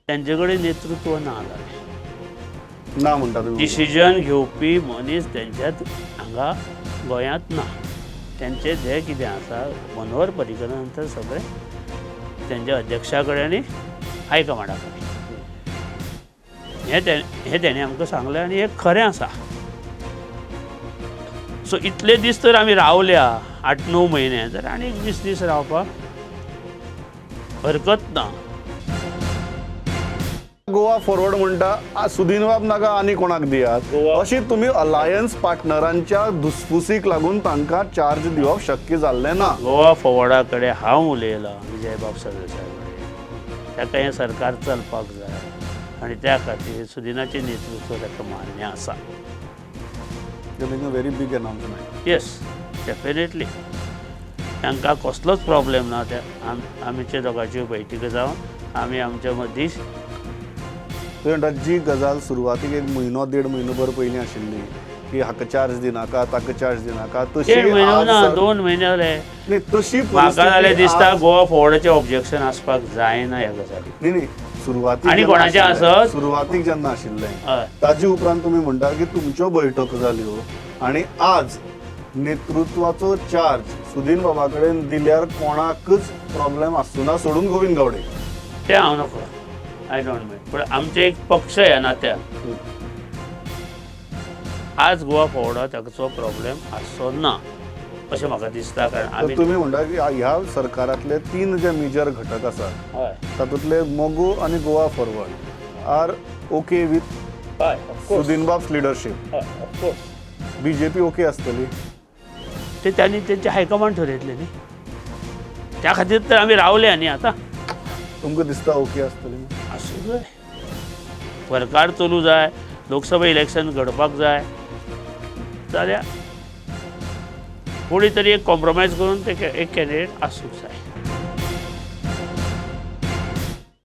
तांचे कडेन नेतृत्व ना जालें ना म्हणटा डिसिजन घेवपी मनीस तेंच्यात हांगा गोंयांत ना. तेंचे जे कितें आसा मनोहर पर्रीकरा नंतर सगळें तेंच्या अध्यक्षा कडेन आनी हायकमांडा कडेन हें तेणें आमकां सांगलें आनी हें खरें आसा. सो इतले दीस तर आमी रावल्या 8-9 म्हयने तर आनी 20 दीस रावपाक हरकत ना. गोवा फॉरवर्ड म्हणटा सुदीनबाब नाका आनी कोणाक दियात अशी तुमी अलायन्स पार्टनरांच्या धुसफुसीक लागून तांकां चार्ज दिवप शक्य जाल्लें ना. गोवा फॉरवर्डा कडेन हांव उलयलां विजयबाब सरदेसाय कडेन, ताका हें सरकार चलपाक जाय आनी त्या खातीर सुदिनाचें नेतृत्व ताका मान्य आसा. Very big announcement. Yes, definitely. तांकां कसलोच प्रॉब्लेम ना. त्या आमचे दोगांच्यो बैठकी जावन आमी आमच्या मदीं म्हणटा जी गजाल सुरवातीक एक म्हयनो देड म्हयनो भर पयलीं आशिल्ली की हाका चार्ज दिनाका ताका चार्ज दिनाका तशी ना 2 म्हयने जाले तशी म्हाका जाल्यार दिसता गोवा फॉरवर्डाचें ऑब्जेक्शन आसपाक जायना ह्या गजाली. न्ही न्ही सुरवातीक आनी कोणाचें आसत सुरवातीक जेन्ना आशिल्लें ताजे उपरांत तुमी म्हणटा की तुमच्यो बैठक जाल्यो आनी आज नेतृत्वाचो चार्ज सुदीन बाबा कडेन दिल्यार कोणाकच प्रॉब्लेम आसचो ना सोडून गोविंद गावडे. तें हांव नकळो, I don't know, पूण आमचे एक पक्ष ह्या नात्यान आज गोवा फॉरवर्डा ताचो प्रॉब्लेम आसचो ना अशें म्हाका दिसता. कारण आमी तुमी म्हणटा की ह्या सरकारांतले 3 जे मेजर घटक आसात तातूंतले मगो आनी Goa forward are okay with सुदीनबाब leadership, BJP okay आसतली ते तांणी तेंचे हायकमांड ठरयतले न्ही, त्या खातीर तर आमी रावले. आनी आतां तुमकां दिसता ओके आसतली आसूं जाय, सरकार चलूं जाय, लोकसभा इलेक्शन घडपाक जाय जाल्यार कोणी तरी एक कॉम्प्रोमायज करून ते एक कॅन्डिडेट आसूंक जाय.